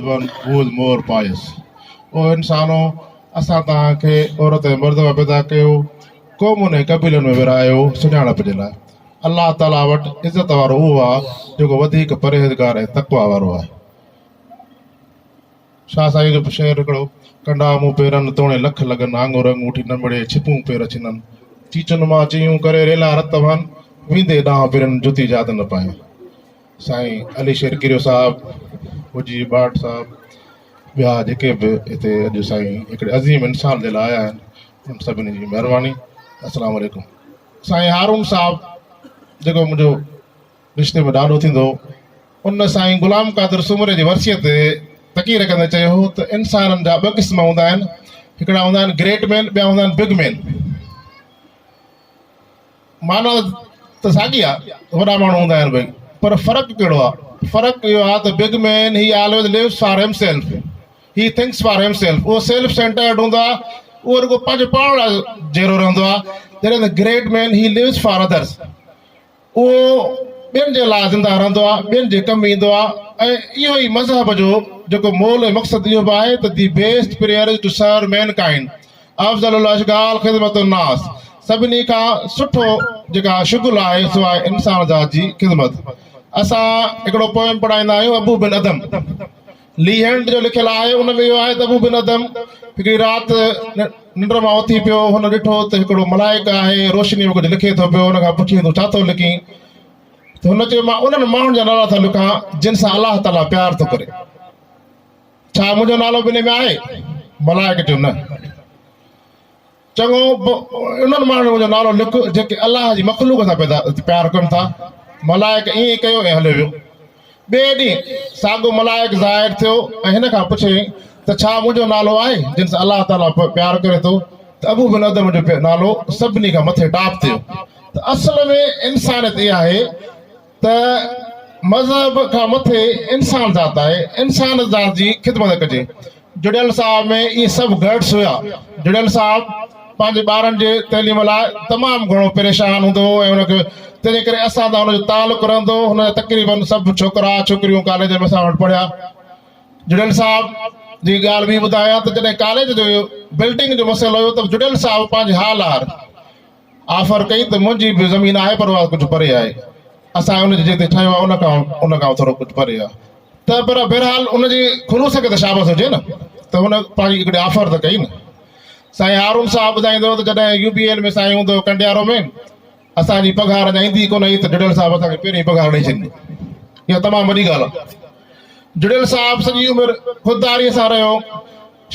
One who is more pious. او انسانو! اسان توهان کي عورت ۽ مرد مان پيدا ڪيو، قومن ۽ قبيلن ۾ ورهايو، سڃاڻپ جي لاء. الله تعاليٰ وٽ عزت وارو اهو آهي، جيڪو وڌيڪ پرهيزگار ۽ تقويٰ وارو آهي. شاهه سائينء جو شعر هڪڙو، ڪنڊا مون پيرن، توڻي لک لڳن، آڱر اڱوٺي نه مڙي، ڇپون پير ڇنن، چيچن مان چيهون ڪري، ريلا رت وهن، ويندي ڏانهن پرين، جتي جات نه پايان. سائين علي شير ڪيريو صاحب، حجي ٻاٽ صاحب، ٻيا جيڪي به هتي اڄ سائين هڪڙي عظيم انسان جي لاء آيا آهن انهن سڀني جي مهرباني. السلام عليڪم. سائين هارون صاحب جيڪو منهنجو رشتي ۾ ڏاڏو ٿيندو هو ان سائين غلام قادر سومري جي ورسيء تي تقرير ڪندي چيو هو ته انسانن جا ٻه قسم هوندا آهن هڪڙا هوندا آهن گريٽ مين ٻيا هوندا آهن بگ مين. معنيٰ ته ساڳي آ ته وڏا ماڻهو هوندا آهن ڀئي پر فرق ڪهڙو آ؟ فرق اهو آ ته big man he always lives for himself he thinks for himself اهو سيلف سينٽرڊ هوندو آ اهو رڳو پنهنجو پاڻ لاء جيئرو رهندو آ جڏهن ته great man he lives for others اهو ٻين جي لاء زنده رهندو آ ٻين جي ڪم ايندو آ ۽ اهو ئي مذهب جو جيڪو مول ۽ مقصد اهو به آهي ته the best prayer is to serve mankind افضل الاشغال خدمت الناس، سڀني کان سٺو جيڪا شغل آهي سو آهي انسان ذات جي خدمت. اسان هڪڙو پوئم پڙهائيندا آهيون ابو بن ادم لي هينڊ جو لکيل آهي ان ۾ اهو آهي ته ابو بن ادم هڪڙي رات ننڊ مان اٿي پيو هن ڏٺو ته هڪڙو ملائڪ آهي روشني ۾ ڪجهه لکي ٿو پيو ان کان پڇيائين تون ڇا ٿو لکين ته هن چيو مان انهن ماڻهن جا نالا ٿو لکان جن سان الله تعاليٰ پيار ٿو ڪري. ڇا منهنجو نالو به انهي ۾ آهي؟ ملائڪ چيو، نه. چڱو، پوء انهن ماڻهن ۾ منهنجو نالو لک، جيڪي الله جي مخلوق سان پيار ڪن ٿا. ملائڪ ائين ئي ڪيو ۽ هليو ويو. ٻئي ڏينهن ساڳيو ملائڪ ظاهر ٿيو ۽ هن کان پڇيائين ته ڇا منهنجو نالو آهي، جن سان الله تعاليٰ پيار ڪري ٿو؟ ته ابو بن ادم جو نالو سڀني کان مٿي ٽاپ تي هو. ته اصل ۾ انسانيت اها آهي ته مذهب کان مٿي انسان ذات آهي، انسان ذات جي خدمت ڪجي. جڙيل صاحب ۾ اهي سڀ گهٽس هيا. جڙيل صاحب پنهنجي ٻارن جي تعليم لاء تمام گهڻو پريشان هوندو هو ۽ ان کي تنهنجي ڪري اسان سان هن جو تعلق رهندو هو. هن جا تقريبن سڀ ڇوڪرا ڇوڪريون ڪاليج ۾ اسان وٽ پڙهيا. جڙيل صاحب جي ڳالهه ٻي ٻڌايان ته جڏهن ڪاليج جو بلڊنگ جو مسئلو هيو ته جڙيل صاحب پنهنجي حال آهر آفر ڪئي ته منهنجي به زمين آهي پر اها ڪجهه پري آهي. اسان ان جي جتي ٺهيو آهي ان کان ان کان ٿورو ڪجهه پري آهي ته پر بهرحال ان جي خلوص کي ته شابس هجي نه ته هن پنهنجي هڪڙي آفر ته ڪئي نه. سائين هارون صاحب ٻڌائيندو هو ته جڏهن يو بي ايل ۾ سائين هوندو هو ڪنڊيارو ۾ اسان جي پگهار اڃا ايندي ڪونه هئي ته جڙيل صاحب اسان کي پهرين پگهار ڏئي ڇڏيندو. اها تمام وڏي ڳالهه آهي. جڙيل صاحب سڄي عمر خودداريء سان رهيو.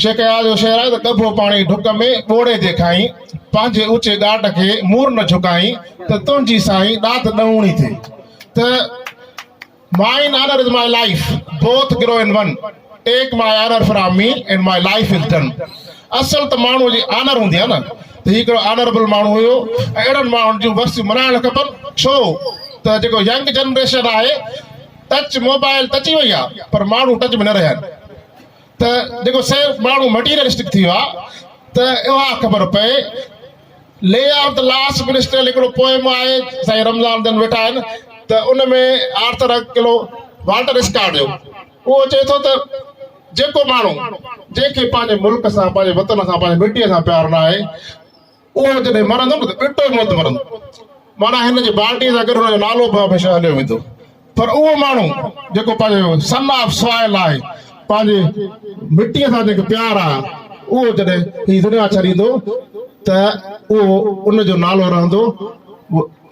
شيخ اياز جو شعر آهي ته ڳڀو پاڻي ڍڪ ۾ ٻوڙي جي کائين، پنهنجي اوچي ڳاٽ کي مور نه جهڪائين ته تنهنجي سائين ڏات ڏهوڻي ٿئي ته Mine honour is my life, both grow in one, take my honour from me and my life is done. اصل ته ماڻهوء جي آنر هوندي آهي نه ته هي هڪڙو آنربل ماڻهو هيو ۽ اهڙن ماڻهن جون ورسيون ملهائڻ کپن ڇو ته جيڪو ينگ جنريشن آهي ٽچ موبائل ته اچي وئي آهي پر ماڻهو ٽچ ۾ نه رهيا آهن. ته جيڪو سيلف ماڻهو مٽيريلسٽڪ ٿي ويو آهي ته اها خبر پئي لي آف the last منسٽرل هڪڙو پوئم آهي سائين رمضان جن ويٺا آهن ته ان ۾ آرٿر اڪلو والٽر اسڪاٽ جو اهو چئي ٿو ته جيڪو ماڻهو جنهن کي پنهنجي ملڪ سان پنهنجي وطن سان پنهنجي مٽيء سان پيار نه آهي اهو جڏهن مرندو نه ته ٻٽو موت مرندو. معنيٰ هن جي بالٽيء سان گڏ هن جو نالو به هميشه هليو ويندو. پر اهو ماڻهو جيڪو پنهنجو سن آف سوائل آهي، پنهنجي مٽيء سان جنهن کي پيار آهي، اهو جڏهن هي دنيا ڇڏيندو ته اهو ان جو نالو رهندو.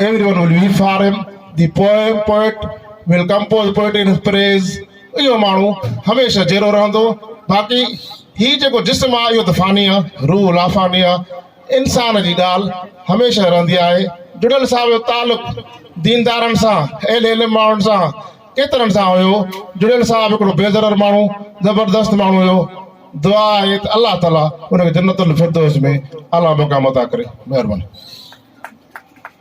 Everyone will weep for him, the poem poet will compose poetry in his praise. اهو ماڻهو هميشه جيئرو رهندو. باقي هي جيڪو جسم آهي اهو ته فاني آهي، روح لافاني آهي. انسان جي ڳالهه هميشه رهندي آهي. جڙيل صاحب جو تعلق ديندارن سان، اهل علم ماڻهن سان، ڪيترن سان هيو. جڙيل صاحب هڪڙو بي ضرر ماڻهو، زبردست ماڻهو هيو. دعا آهي ته الله تعالي ان کي جنت الفردوس ۾ اعليٰ مقام عطا ڪري. مهرباني.